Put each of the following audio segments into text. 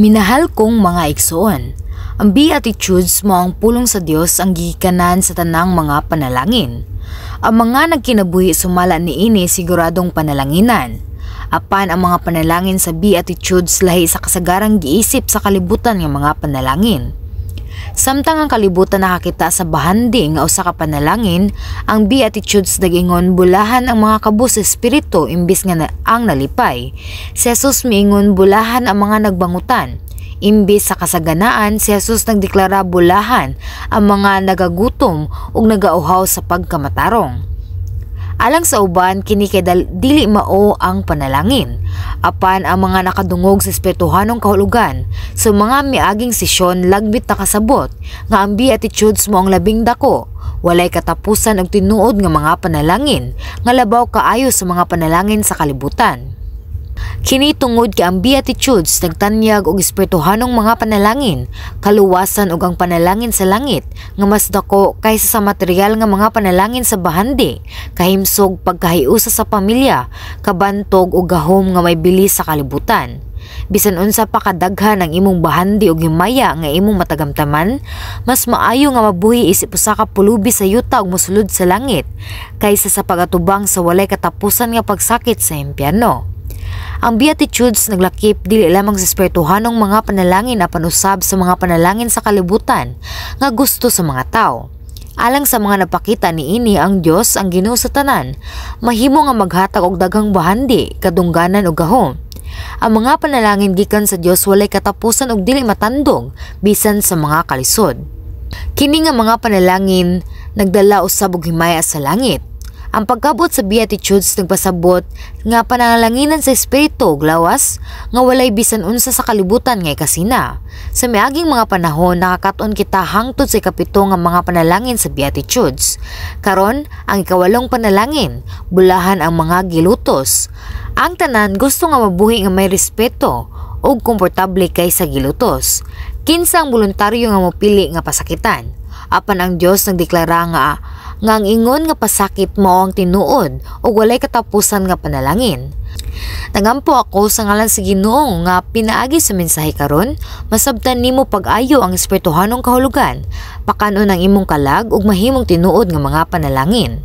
Minahal kong mga igsoon, ang Beatitudes mao ang pulong sa Dios ang gigikanan sa tanang mga panalangin. Ang mga nagkinabuhi sumala niini siguradong panalanginan. Apan ang mga panalangin sa Beatitudes lahi sa kasagarang giisip sa kalibutan nga mga panalangin. Samtang ang kalibutan nakakita sa bahandi nga usa ka panalangin, ang Beatitudes nag-ingon bulahan ang mga kabus sa espiritu imbis nga ang nalipay. Si Jesus miingon bulahan ang mga nagbangutan. Imbis sa kasaganaan, si Jesus nagdeklara bulahan ang mga nagagutom ug nagauhaw sa pagkamatarong. Alang sa uban, kini kay dili mao ang panalangin. Apan ang mga nakadungog sa espirituhanong kahulugan sa mga miaging sesyon lagbit nakasabot nga ang Beatitudes mao ang labing dako, walay katapusan og tinuod nga mga panalangin nga labaw kaayo sa mga panalangin sa kalibutan. Kini tungod kay ang Beatitudes nagtanyag og espirituhanong mga panalangin, kaluwasan ug ang panalangin sa langit nga mas dako kaysa sa material nga mga panalangin sa bahandi, kahimsog, pagkahiusa sa pamilya, kabantog ug gahom nga may bili sa kalibutan. Bisan unsa pa kadaghan ang imong bahandi ug himaya nga imong matagamtaman, mas maayo nga mabuhi isip usa ka pulubi sa yuta ug mosulod sa langit kaysa sa pagatubang sa walay katapusan nga pagsakit sa impyerno. Ang Beatitudes naglakip dili lamang sa espirituhanong mga panalangin apan usab sa mga panalangin sa kalibutan nga gusto sa mga tao. Alang sa mga napakita niini, ang Dios, ang Ginoo sa tanan, mahimo nga maghatag og daghang bahandi, kadungganan ug gahom. Ang mga panalangin gikan sa Dios walay katapusan ug dili matandog bisan sa mga kalisod. Kini nga mga panalangin nagdala usab og himaya sa langit. Ang pagkabot sa Beatitudes nagpasabot nga panalanginan sa espiritu ug lawas nga walay bisan unsa sa kalibutan nga ikasina. Sa miaging mga panahon, nakakat-on kita hangtod sa ikapito nga mga panalangin sa Beatitudes. Karon, ang ikawalong panalangin, bulahan ang mga gilutos. Ang tanan gusto nga mabuhi nga may respeto ug komportable kaysa gilutos. Kinsa ang voluntaryo nga mopili nga pasakitan? Apan ang Dios nagdeklara nga ang ingon nga pasakit mao ang tinuod ug walay katapusan nga panalangin. Nagampo ako sa ngalan sa Ginoo nga pinaagi sa mensahe karon, masabtan nimo pag-ayo ang espirituhanong kahulugan, pakan-on ang imong kalag ug mahimong tinuod nga mga panalangin.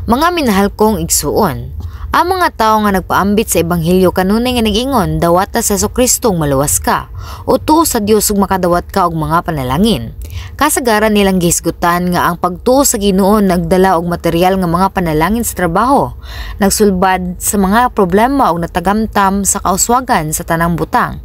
Mga minahal kong igsuon, ang mga tao nga nagpaambit sa ebanghelyo kanunay nga nag-ingon, dawata sa Hesukristo ug maluwas ka, o tuo sa Dios ug makadawat ka og mga panalangin. Kasagaran nilang gihisgutan nga ang pagtuo sa Ginoo nagdala og material nga mga panalangin sa trabaho, nagsulbad sa mga problema ug natagamtam sa kauswagan sa tanang butang.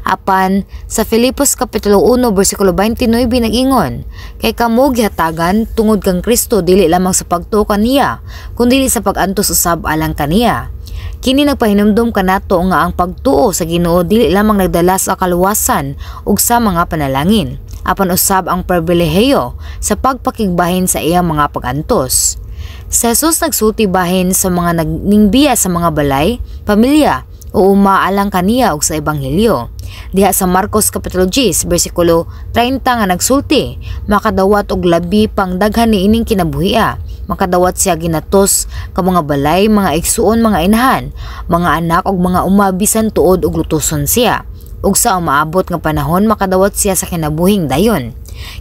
Apan sa Filipos kapitulo 1 bersikulo 29 nag-ingon, kay kamo gihatagan tungod kang Kristo dili lamang sa pagtuo kaniya, kundi sa pag-antos usab alang kaniya. Kini nagpahinumdom kanato nga ang pagtuo sa Ginoo dili lamang nagdala sa kaluwasan ug sa mga panalangin, apan usab ang pribilehiyo sa pagpakigbahin sa iyang mga pag-antos. Si Jesus nagsulti bahin sa mga nagningbiya sa mga balay, pamilya o umaalang kaniya og sa ebanghelyo. Diha sa Marcos kapitulo 10 bersikulo 30 nga nagsulti, makadawat og labi pang daghan niining kinabuhia. Makadawat siya ginatos ka mga balay, mga igsuon, mga inahan, mga anak og mga uma bisan tuod og lutuson siya. Ug sa umaabot nga panahon makadawat siya sa kinabuhing dayon.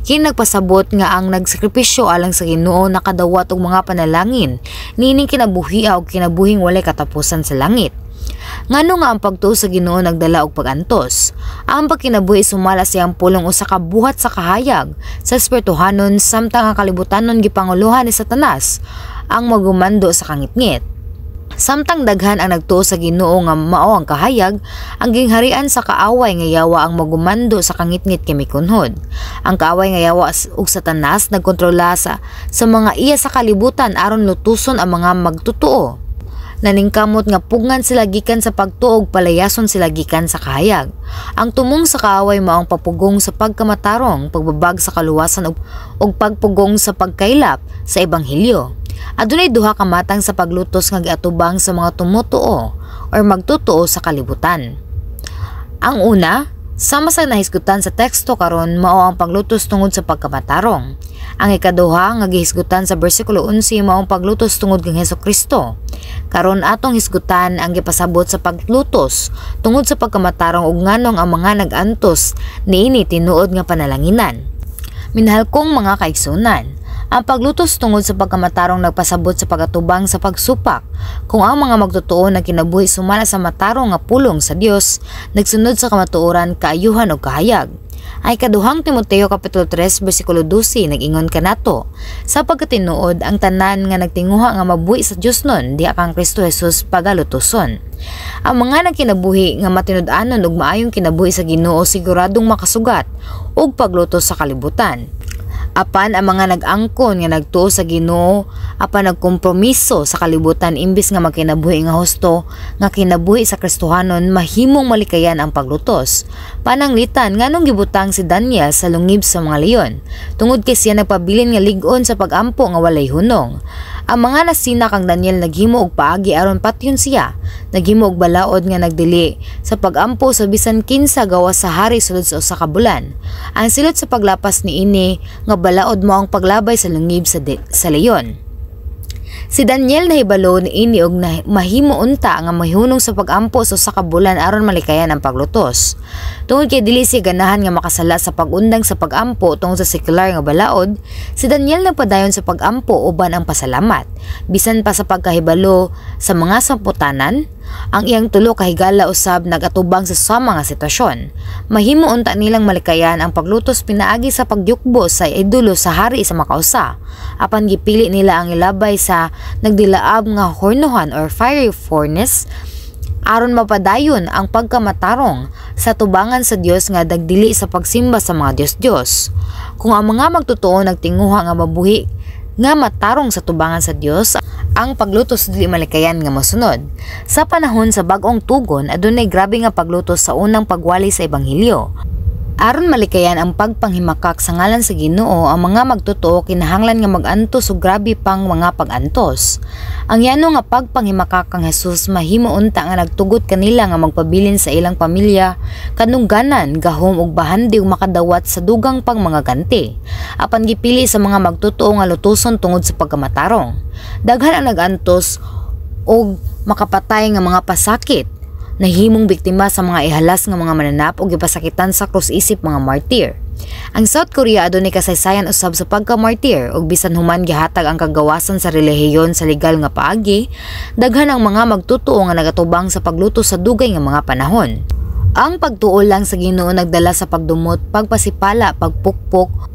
Kini nagpasabot nga ang nagsakripisyo alang sa Ginoo nakadawat og mga panalangin niining kinabuhia og kinabuhing walay katapusan sa langit. Ngano nga ang pagtuo sa Ginoo nagdala og pagantos? Ang pagkinabuhi sumala sa iyang pulong usa ka buhat sa kahayag sa espirituhanon, samtang ang kalibutanon gipanguluhan ni Satanas ang magumando sa kangitngit. Samtang daghan ang nagtuo sa Ginoo nga mao ang kahayag, ang gingharian sa kaaway nga yawa ang magumando sa kangitngit kay mikunhod. Ang kaaway nga yawa ug Satanas nagkontrola sa mga iya sa kalibutan aron lutuson ang mga magtutuo. Naningkamot nga pugngan sila gikan sa pagtuo ug palayason sila gikan sa kahayag. Ang tumong sa kaaway mao ang papugong sa pagkamatarong, pagbabag sa kaluwasan ug pagpugong sa pagkaylap sa ebanghelyo. Adunay duha ka matang sa paglutos nga giatubang sa mga tumutuo or magtutuo sa kalibutan. Ang una, Sama sa nahisgutan sa teksto karon, mao ang paglutos tungod sa pagkamatarong. Ang ikaduha nga gihisgutan sa bersikulo 11 mao ang paglutos tungod kang Hesukristo. Karon atong hisgutan ang gipasabot sa paglutos tungod sa pagkamatarong ug nganong ang mga nag-antos niini tinuod nga panalanginan. Minahal kong mga kaigsunan, ang paglutos tungod sa pagkamatarong nagpasabot sa pagatubang sa pagsupak. Kung ang mga magtotoo na kinabuhi sumala sa matarong nga pulong sa Dios, nagsunod sa kamatuoran, kaayuhan ug kahayag. Ay kaduhang Timoteo kapitulo 3 bersikulo 12 nag-ingon kanato, "Sa pagkatinuod, ang tanan nga nagtinguha nga mabuhi sa Dios nun diha kang Kristo Jesus pagalutoson." Ang mga nagkinabuhi nga matinud-anon ug maayong kinabuhi sa Ginoo siguradong makasugat og paglutos sa kalibutan. Apan ang mga nag-angkon nga nagtuo sa Ginoo apan nagkompromiso sa kalibutan imbis nga magkinabuhi nga husto nga kinabuhi sa Kristohanon mahimong malikayan ang paglutos. Pananglitan, nganong gibutang si Daniel sa lungib sa mga leon? Tungod kay siya nagpabilin nga lig-on sa pag-ampo nga walay hunong. Ang mga nasina kang Daniel naghimo og paagi aron patyon siya. Naghimo og balaod nga nagdili sa pag-ampo sa bisan kinsa gawas sa hari sulod sa usa ka bulan. Ang silot sa paglapas niini nga balaod mao ang paglabay sa lungib sa leyon. Si Daniel nahibalo niini og mahimo unta nga mahunong sa pag-ampo sa usa ka bulan aron malikayan ang paglutos. Tungod kay dili siya ganahan nga makasala sa pag-undang sa pag-ampo tungod sa sekular nga balaod, si Daniel nagpadayon sa pag-ampo uban ang pasalamat. Bisan pa sa pagkahibalo sa mga samputanan, ang iyang tulo ka higala usab nagatubang sa sama nga sitwasyon. Mahimo unta nilang malikayan ang paglutos pinaagi sa pagyukbo sa idolo sa hari sa makausa. Apan gipili nila ang ilabay sa nagdilaab nga hornohan or fiery furnace aron mapadayon ang pagkamatarong sa tubangan sa Dios nga dagdili sa pagsimba sa mga Dios-Dios. Kung ang mga magtotoo nagtinguha nga mabuhi nga matarong sa tubangan sa Dios, ang paglutos dili malikayan nga mosunod. Sa panahon sa bag-ong tugon, adunay grabe nga paglutos sa unang pagwali sa ebanghelyo. Aron malikayan ang pagpanghimakak sa ngalan sa Ginoo, ang mga magtotoo kinahanglan nga mag-antos og grabe pang mga pag-antos. Ang yano nga pagpanghimakak kang Jesus mahimo unta nga nagtugot kanila nga magpabilin sa ilang pamilya, kadungganan, gahom ug bahandi ug makadawat sa dugang pang mga ganti. Apan gipili sa mga magtotoo nga lutoson tungod sa pagkamatarong. Daghan ang nag-antos og makapatay nga mga pasakit, nahimong biktima sa mga ihalas nga mga mananap o gipasakitan sa krus isip mga martir. Ang South Korea adunay kasaysayan usab sa pagka-martir ug bisan human gihatag ang kagawasan sa relihiyon sa legal nga paagi, daghan ang mga magtotoo nga nagatubang sa paglutos sa dugay nga mga panahon. Ang pagtuo lang sa Ginoo nagdala sa pagdumot, pagpasipala, pagpukpok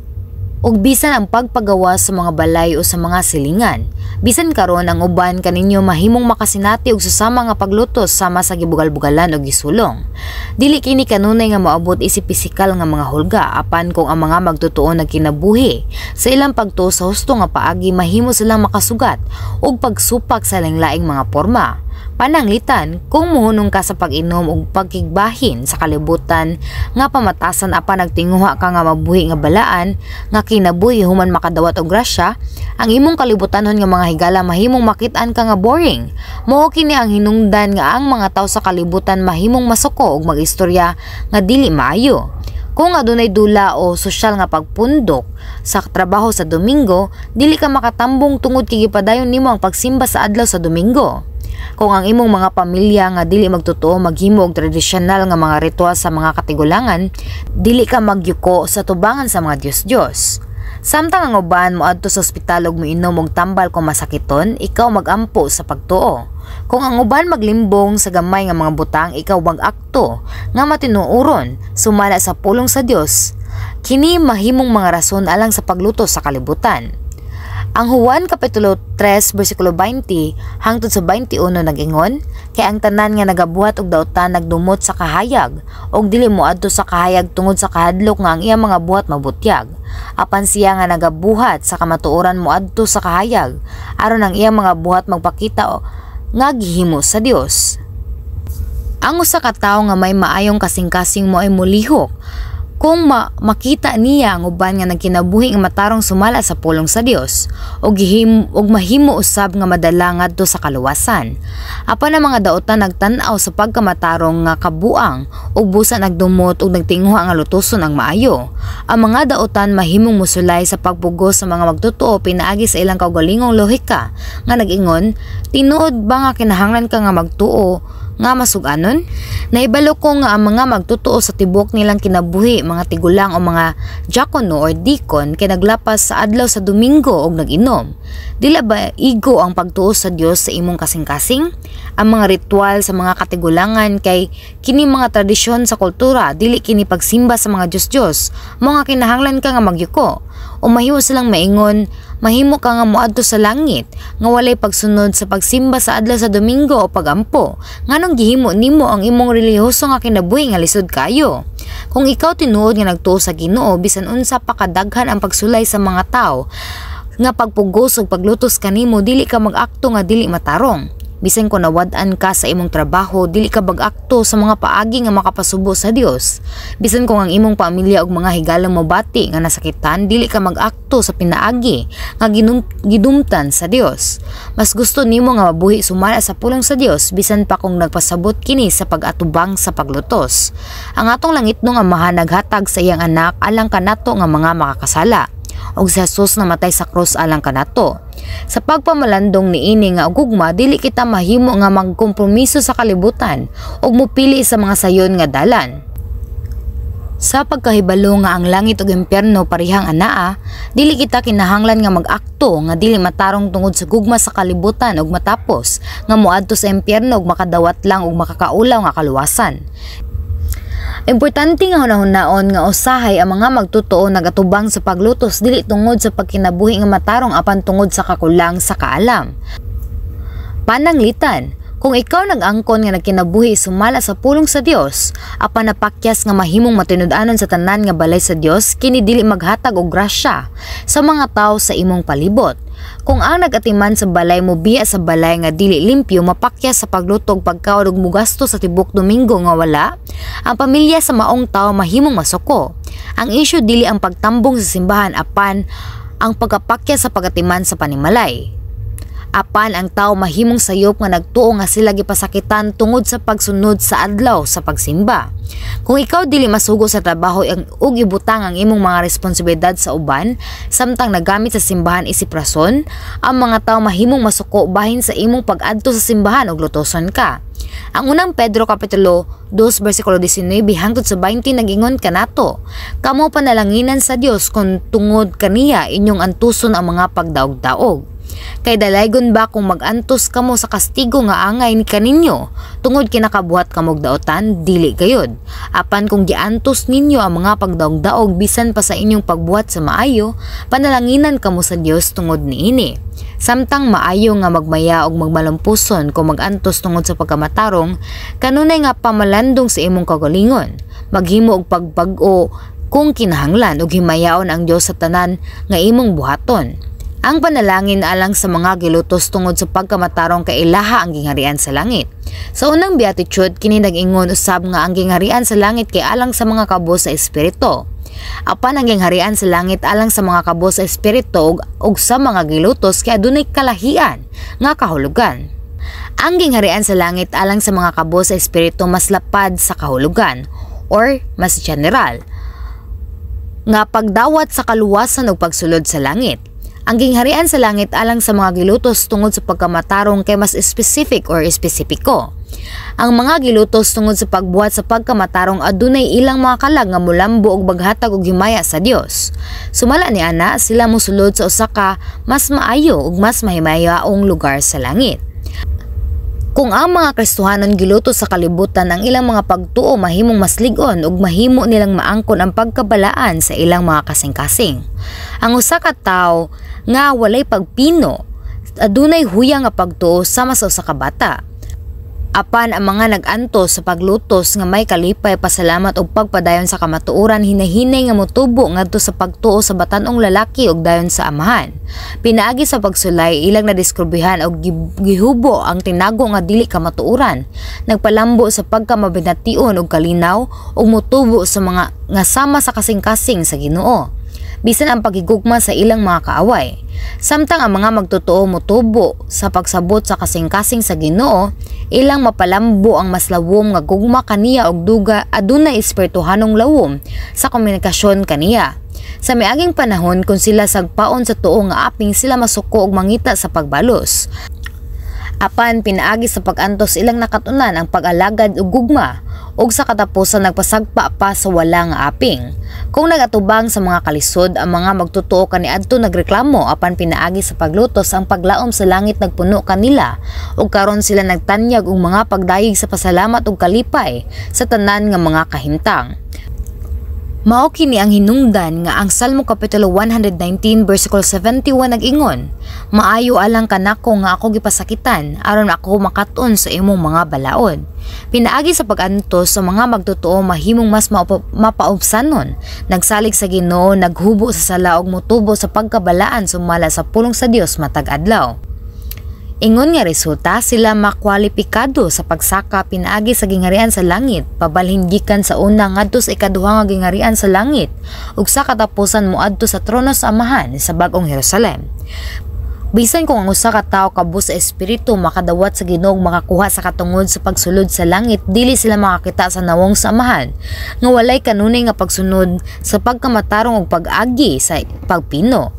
ug bisan ang pagpagawa sa mga balay o sa mga silingan. Bisan karon, ang uban kaninyo mahimong makasinati og susama nga paglutos sama sa gibugal-bugalan og gisulong. Dili kini kanunay nga moabot isip pisikal nga mga hulga, apan kung ang mga magtotoo nagkinabuhi sa ilang pagtuo sa husto nga paagi, mahimo silang makasugat og pagsupak sa laing-laing mga porma. Pananglitan, kung muhunong ka sa pag-inom ug pagkigbahin sa kalibutan nga pamatasan apan nagtinguha ka nga mabuhi nga balaan nga kinabuhi human makadawat og grasya, ang imong kalibutanon nga mga higala mahimong makit-an ka nga boring. Mao kini ang hinungdan nga ang mga tawo sa kalibutan mahimong masuko ug magistorya nga dili maayo. Kung adunay dula o sosyal nga pagpundok sa trabaho sa Domingo, dili ka makatambong tungod kay gipadayon nimo ang pagsimba sa adlaw sa Domingo. Kung ang imong mga pamilya nga dili magtotoo maghimo og tradisyonal nga mga ritual sa mga katigulangan, dili ka magyuko sa tubangan sa mga Dios-Dios. Samtang ang uban moadto sa ospital ug moinom og tambal kung masakiton, ikaw magampo sa pagtuo. Kung ang uban maglimbong sa gamay nga mga butang, ikaw mag-akto nga matinuoron sumala sa pulong sa Dios. Kini mahimong mga rason alang sa paglutos sa kalibutan. Ang Juan Kapitulo 3 bersikulo 20 hangtod sa 21 nag-ingon, "Kay ang tanan nga nagabuhat og dautan nagdumot sa kahayag og dili moadto sa kahayag tungod sa kahadlok nga ang iyang mga buhat mabutyag. Apan siya nga nagabuhat sa kamatuoran moadto sa kahayag aron ang iyang mga buhat magpakita nga gihimo sa Dios." Ang usa ka tawo nga may maayong kasing-kasing mo ay molihok Kung makita niya ang uban nga nagkinabuhi nga matarong sumala sa pulong sa Dios ug ug mahimo usab nga madala ngadto sa kaluwasan. Apan ang mga daotan nagtan-aw sa pagkamatarong nga kabuang ug busa nagdumot ug nagtinguha nga lutoson ang maayo. Ang mga daotan mahimong mosulay sa pagpugos sa mga magtotoo pinaagi sa ilang kaugalingong lohika nga nag-ingon, "Tinuod ba nga kinahanglan ka nga magtuo nga masug-anon?" Nahibalo ko nga ang mga magtotoo sa tibuok nilang kinabuhi, mga tigulang o mga diakono or deacon, kay naglapas sa adlaw sa Domingo og nag-inom. Dili ba igo ang pagtuo sa Dios sa imong kasing-kasing? Ang mga ritual sa mga katigulangan kay kini mga tradisyon sa kultura, dili kini pagsimba sa mga Diyos-Diyos. Mao nga kinahanglan ka nga magyuko. O mahimo silang maingon, "Mahimo ka nga moadto sa langit nga walay pagsunod sa pagsimba sa adlaw sa Domingo o pagampo. Nganong gihimo nimo ang imong relihiyoso nga kinabuhi nga lisod kayo?" Kung ikaw tinuod nga nagtuo sa Ginoo, bisan unsa pa kadaghan ang pagsulay sa mga tawo nga pagpugos ug paglutos kanimo, dili ka mag-akto nga dili matarong. Bisan kung nawad-an ka sa imong trabaho, dili ka mag-akto sa mga paagi nga makapasubo sa Dios. Bisan kung ang imong pamilya ug mga higala mobati nga nasakitan, dili ka mag-akto sa pinaagi nga gidumtan sa Dios. Mas gusto nimo nga mabuhi sumala sa pulong sa Dios bisan pa kung nagpasabot kini sa pag-atubang sa paglutos. Ang atong langitnong Amahan naghatag sa iyang anak alang kanato nga mga makakasala, ug si Jesus namatay sa krus alang kanato. Sa pagpamalandong niini nga gugma, dili kita mahimo nga magkompromiso sa kalibutan ug mopili sa mga sayon nga dalan. Sa pagkahibalo nga ang langit ug impyerno parehang anaa, dili kita kinahanglan nga mag-akto nga dili matarong tungod sa gugma sa kalibutan ug matapos nga moadto sa impyerno ug makadawat lang og makakaulaw nga kaluwasan. Importante nga hunahunaon nga usahay ang mga magtotoo nagatubang sa paglutos dili tungod sa pagkinabuhi nga matarong apan tungod sa kakulang sa kaalam. Pananglitan, kung ikaw nag-angkon nga nagkinabuhi sumala sa pulong sa Dios, apan napakyas nga mahimong matinud-anon sa tanan nga balay sa Dios, kini dili maghatag og grasya sa mga tawo sa imong palibot. Kung ang nag-atiman sa balay mo biya sa balay nga dili limpyo, mapakyas sa pagluto og pagkaon ug mugasto sa tibok Domingo nga wala, ang pamilya sa maong tawo mahimong masuko. Ang isyu dili ang pagtambong sa simbahan apan ang pagkapakyas sa pagatiman sa panimalay. Apan ang tao mahimong sayop nga nagtuo nga sila gipasakitan tungod sa pagsunod sa adlaw sa pagsimba. Kung ikaw dili masugo sa trabaho ug ibutang ang imong mga responsibilidad sa uban samtang nagamit sa simbahan isip rason, ang mga tao mahimong masuko bahin sa imong pag-adto sa simbahan ug lutoson ka. Ang unang Pedro kapitulo 2 bersikulo 19 hangtod sa 20 nag-ingon kanato, "Kamo panalanginan sa Dios kung tungod kaniya inyong antuson ang mga pagdaog-daog. Kay dalaygon ba kung mag-antos kamo sa kastigo nga angay ni kaninyo tungod kinakabuhat kamog daotan? Dili gayod. Apan kung giantos ninyo ang mga pagdaog-daog bisan pa sa inyong pagbuhat sa maayo, panalanginan kamo sa Dios tungod niini. Samtang maayo nga magmaya og magmalampuson kung mag-antos tungod sa pagkamatarong, kanunay nga pamalandong sa imong kaugalingon. Maghimo og pagbag-o kung kinahanglan ug himayaon ang Dios sa tanan nga imong buhaton. Ang panalangin alang sa mga gilutos tungod sa pagkamatarong kay ilaha ang gingharian sa langit." Sa unang Beatitude, kini nag-ingon usab nga ang gingharian sa langit kay alang sa mga kabos sa espiritu. Apan ang gingharian sa langit alang sa mga kabos sa espiritu ug sa mga gilutos kay adunay kalahian nga kahulugan. Ang gingharian sa langit alang sa mga kabos sa espiritu mas lapad sa kahulugan or mas general nga pagdawat sa kaluwasan ug pagsulod sa langit. Ang gingharian sa langit alang sa mga gilutos tungod sa pagkamatarong kay mas specific or espesipiko. Ang mga gilutos tungod sa pagbuhat sa pagkamatarong adunay ilang mga kalag nga mulambo og maghatag og himaya sa Dios. Sumala ni ana, sila mosulod sa usa ka mas maayo ug mas mahimayaong lugar sa langit. Kung ang mga Kristohanon gilutos sa kalibutan, ang ilang mga pagtuo mahimong mas lig-on ug mahimo nilang maangkon ang pagkabalaan sa ilang mga kasing-kasing. Ang usa ka tawo nga walay pagpino adunay huya nga pagtuo sama sa usa ka bata. Apan ang mga nag-antos sa paglutos nga may kalipay, pasalamat ug pagpadayon sa kamatuoran hinahinay nga motubo ngadto sa pagtuo sa batan-ong lalaki ug dayon sa Amahan. Pinaagi sa pagsulay, ilang nadiskubrehan og gihubo ang tinago nga dili kamatuoran, nagpalambo sa pagkamabination ug kalinaw ug motubo sa mga nga sama sa kasing-kasing sa Ginoo bisan ang paghigugma sa ilang mga kaaway. Samtang ang mga magtotoo motubo sa pagsabot sa kasing-kasing sa Ginoo, ilang mapalambo ang mas lawom nga gugma kaniya og duga adunay espirituhanong lawom sa komunikasyon kaniya. Sa miaging panahon, kung sila sagpaon sa tuo nga aping, sila masuko og mangita sa pagbalos. Apan pinaagi sa pag-antos, ilang nakatunan ang pag-alagad ug gugma ug sa katapusan nagpasagpa pa sa wala nga aping. Kung nagatubang sa mga kalisod, ang mga magtotoo kaniadto nagreklamo, apan pinaagi sa paglutos, ang paglaom sa langit nagpuno kanila ug karon sila nagtanyag og mga pagdayeg sa pasalamat ug kalipay sa tanan nga mga kahimtang. Mao kini ang hinungdan nga ang Salmo kapitulo 119 versikulo 71 nag-ingon, "Maayo alang kanako nga ako gipasakitan aron ako makat-on sa imong mga balaod." Pinaagi sa pag-antos sa mga magtotoo mahimong mas mapaubsanon, nagsalig sa Ginoo, naghubo sa sala ug motubo sa pagkabalaan sumala sa pulong sa Dios matag adlaw. Ingon nga resulta, sila makwalipikado sa pagsaka pinaagi sa gingharian sa langit, pabalhin gikan sa una ngadto sa ikaduha nga gingharian sa langit, ug sa katapusan moadto sa trono sa Amahan sa Bag-ong Jerusalem. Bisan kung ang usa ka tawo kabus sa espiritu makadawat sa Ginoo, makakuha sa katungod sa pagsulod sa langit, dili sila makakita sa nawong sa Amahan nga walay kanunay nga pagsunod sa pagkamatarong ug pag-agi sa pagpino.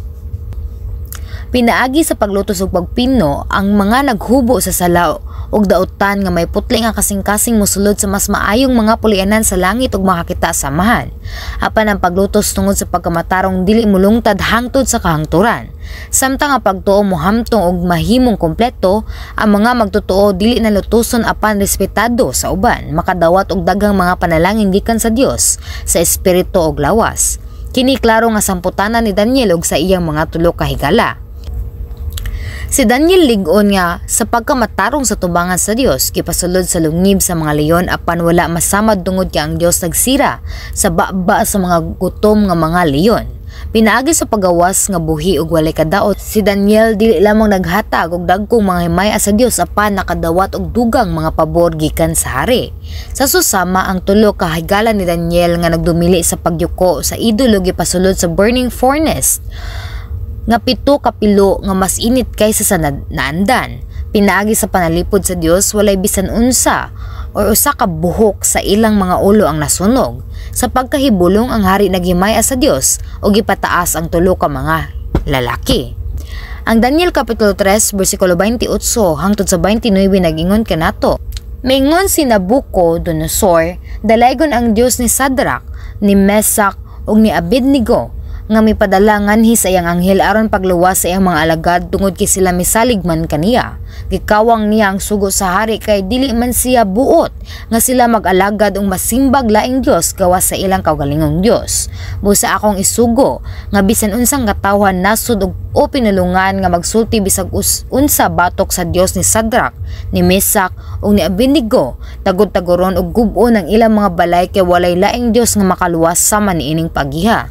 Pinaagi sa paglutos ug pagpino, ang mga naghubo sa sala ug dautan nga may putli nga kasing-kasing mosulod sa mas maayong mga pulianan sa langit ug makakita sa Amahan. Apan ang paglutos tungod sa pagkamatarong dili molungtad hangtod sa kahangturan. Samtang ang pagtuo mohamtong og mahimong kompleto, ang mga magtotoo dili na lutuson apan respetado sa uban, makadawat og daghang mga panalangin gikan sa Dios sa espiritu ug lawas. Kini klaro nga samputanan ni Daniel ug sa iyang mga tulo ka higala. Si Daniel lig-on nga sa pagkamatarong sa tubangan sa Dios, gipasulod sa lungib sa mga leon apan wala masamad tungod kay ang Dios nagsira sa baba sa mga gutom nga mga leon. Pinaagi sa pagawas nga buhi ug walay kadaot, si Daniel dili lamang naghatag og dagkong mga himaya sa Dios apan nakadawat og dugang mga pabor gikan sa hari. Sa susama, ang tulo ka higala ni Daniel nga nagdumili sa pagyuko sa idolo gipasulod sa burning furnace nga 7 ka pilo nga mas init kaysa sa naandan. Pinaagi sa panalipod sa Dios, walay bisan unsa or usa ka buhok sa ilang mga ulo ang nasunog. Sa pagkahibulong, ang hari naghimaya sa Dios ug gipataas ang tulo ka mga lalaki. Ang Daniel kapitulo 3 bersikulo 28 hangtod sa 29 nag-ingon kanato. Mingon si Nabucodonosor, "Dalaygon ang Dios ni Sadrach, ni Mesac ug ni Abednego nga mipadala nganhi sa iyang anghel aron pagluwas sa iyang mga alagad tungod kay sila misalig man kaniya. Gikawang niya ang sugo sa hari kay dili man siya buot nga sila mag-alagad ug masimbag laing Dios gawas sa ilang kaugalingong Dios. Busa akong isugo nga bisan unsang katawhan, nasod ug o pinulungan nga magsulti bisag unsa batok sa Dios ni Sadrach, ni Mesac ug ni Abednego, tagod-tagoron ug gub-on ang ilang mga balay kay walay laing Dios nga makaluwas sama niining pagiha."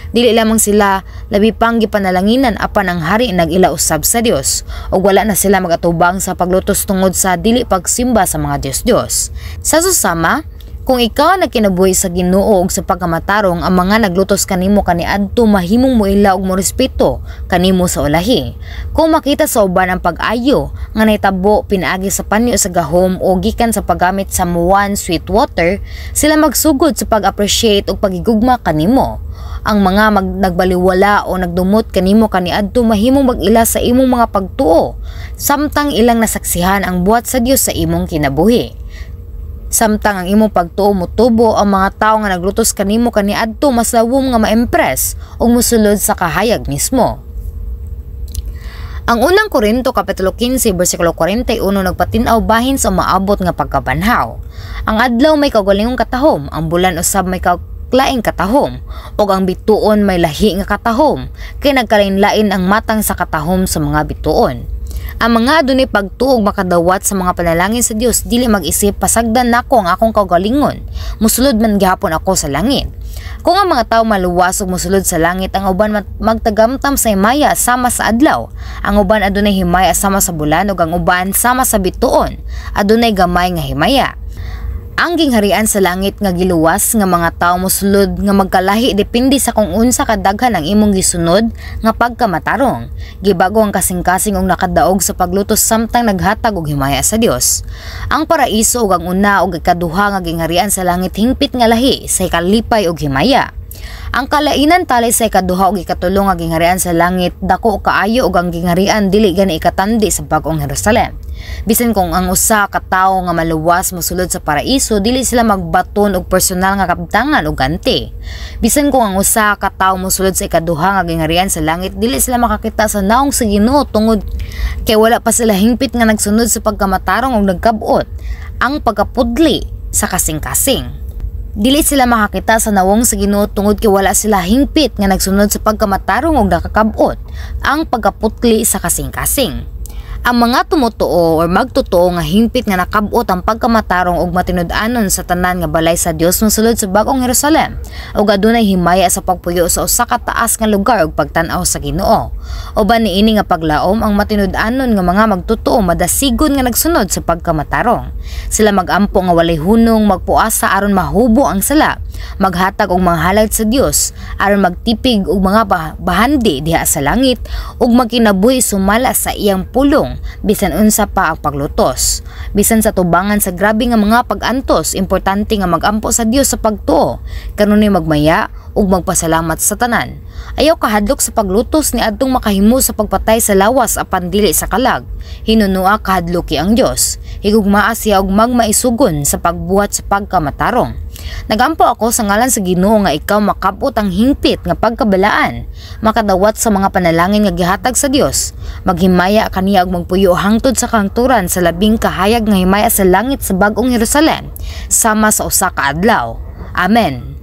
Dili lamang sila labi pang gipanalanginan apan ang hari nag-ila usab sa Dios ug wala na sila magatubang sa paglutos tungod sa dili pagsimba sa mga dios-dios. Sa susama, kung ikaw nagkinabuhi sa Ginoo ug sa pagkamatarong, ang mga naglutos kanimo kaniadto mahimong moila ug morespeto kanimo sa ulahi. Kung makita sa uban ang pag-ayo nga nahitabo pinaagi sa panyo sa gahom o gikan sa paggamit sa Muan sweet water, sila magsugod sa pag-appreciate ug pagigugma kanimo. Ang mga nagbaliwala o nagdumot kanimo kaniadto mahimong mag-ila sa imong mga pagtuo samtang ilang nasaksihan ang buhat sa Dios sa imong kinabuhi. Samtang ang imong pagtuo motubo, ang mga tawo nga naglutos kanimo kaniadto mas lawom nga ma-impress ug mosulod sa kahayag mismo. Ang Unang Korinto kapitulo 15 bersikulo 41 nagpatin-aw bahin sa umaabot nga pagkabanhaw. Ang adlaw may kaugalingong katahom, ang bulan usab may laing katahom, ug ang bituon may lahi nga katahom, kay nagkalain-lain ang matang sa katahom sa mga bituon. Ang mga adunay pagtuo ug makadawat sa mga panalangin sa Dios dili mag-isip, "Pasagdan nako ang akong kaugalingon, mosulod man gihapon ako sa langit." Kung ang mga tawo maluwas ug mosulod sa langit, ang uban magtagamtam sa himaya sama sa adlaw, ang uban adunay himaya sama sa bulan ug ang uban sama sa bituon, adunay gamay nga himaya. Ang gingharian sa langit nga giluwas nga mga tawo mosulod nga magkalahi depende sa kung unsa kadaghan ang imong gisunod nga pagkamatarong. Gibago ang kasing-kasing og nakadaog sa paglutos samtang naghatag og himaya sa Dios. Ang paraiso ug ang una ug ikaduha nga gingharian sa langit hingpit nga lahi sa kalipay ug himaya. Ang kalainan talay sa ikaduha ug ikatulo nga gingharian sa langit dako kaayo ug ang gingharian dili gani ikatandi sa Bag-ong Jerusalem. Bisan kung ang usa ka tawo nga maluwas mosulod sa paraiso, dili sila magbaton og personal nga kabtangan o ganti. Bisan kung ang usa ka tawo mosulod sa ikaduha nga gingharian sa langit, dili sila makakita sa naong sa Ginoo tungod kay wala pa sila hingpit nga nagsunod sa pagkamatarong ug nagkab-ot ang pagkapudli sa kasing-kasing. Dili sila makakita sa nawong sa Ginoo tungod kay wala sila hingpit nga nagsunod sa pagkamatarong ug nakakab-ot ang pagkaputli sa kasing-kasing. Ang mga tumutuo or magtotoo nga hingpit nga nakab-ot ang pagkamatarong ug matinud-anon sa tanan nga balay sa Dios mosulod sa Bag-ong Jerusalem ug adunay himaya sa pagpuyo sa usa ka taas nga lugar ug pagtan-aw sa Ginoo. Uban niini nga paglaom, ang matinud-anon nga mga magtotoo madasigon nga nagsunod sa pagkamatarong. Sila magampo nga walay hunong, magpuasa aron mahubo ang sala, maghatag og mga halad sa Dios aron magtipig og mga bahandi diha sa langit ug magkinabuhi sumala sa iyang pulong bisan unsa pa ang paglutos. Bisan sa tubangan sa grabe nga mga pag-antos, importante nga magampo sa Dios sa pagtuo, kanunay magmaya ug magpasalamat sa tanan. Ayaw kahadlok sa paglutos ni adtong makahimo sa pagpatay sa lawas apan dili sa kalag. Hinunua kahadloki ang Dios. Higugmaa siya ug magmaisugon sa pagbuhat sa pagkamatarong. Nagampo ako sa ngalan sa Ginoo nga ikaw makabot ang hingpit nga pagkabalaan, makadawat sa mga panalangin nga gihatag sa Dios. Maghimaya kaniya ug magpuyo hangtod sa kahangturan sa labing kahayag nga himaya sa langit sa Bag-ong Jerusalem, sama sa usa ka adlaw. Amen.